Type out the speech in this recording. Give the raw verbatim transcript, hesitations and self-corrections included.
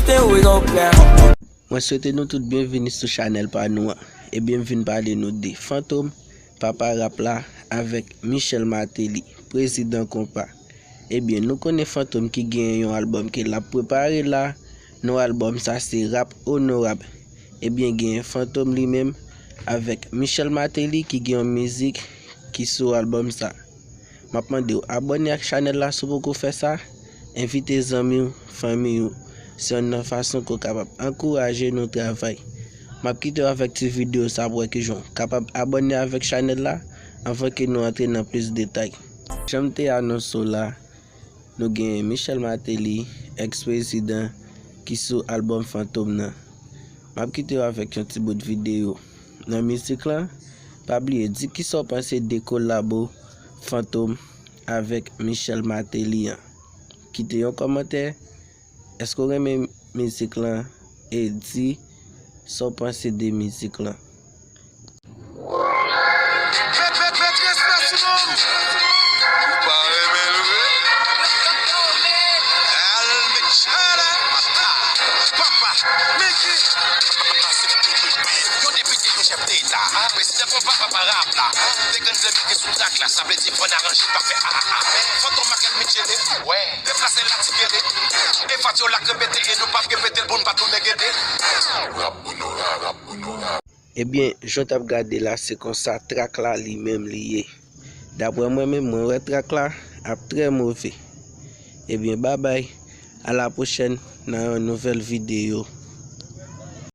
Mwen swete nou tout byenvini sou chanèl pa nou an. Ebyen, m vin pale nou de Fantom, papa rap la, avèk Michel Martelly, prezidan konpa. Ebyen, nou konnen Fantom ki gen yon albòm ke l ap prepare la. Non albòm sa se Rap Onorab. Ebyen, gen Fantom li menm avèk Michel Martelly ki gen yon mizik ki sou albòm sa. M ap mande w abòne ak chanèl la si w poko fè sa. Envite zanmi w, fanmi w. Se youn nan fason ke w kapab ankouraje nou travay. M ap kite w avèk ti videyo sa pou w wè kijan w kapab abòne avèk chanèl la anvan ke nou antre nan plis detay. Jan m te anonse w la, nou gen Michel Martelly, èks prezidan, ki sou albòm Fantom nan. M ap kite w avèk yon ti bout videyo nan mizik lan. Pa bliye di kisa w panse de kolabo Fantom avèk Michel Martelly an. Kite yon kòmantè. Èske w renmen mizik lan? E di sa w panse de mizik lan. Mèt, mèt, mèt, respè sou non m. Ou pa renmen l vre? Al met chala. Papa, papa, Mickey. Yo depite, yo chèf deta. Prezidan konpa, papa rap la. Te konn zanmi ki sou trak la, sa vle di fò n aranje pa fè a a a. Fantom ak Elmi Tchele, wè. Deplase la ti gele. E fati yo la k repete e nou p ap repete l pou n pa tounen gede. Rap Onorab, rap Onorab. Ebyen, jan w t ap gade la, se konsa trak la li menm li ye. Daprè mwen menm, mwen wè trak la ap trè move. Ebyen, babay, a la pwochèn nan yon nouvèl videyo.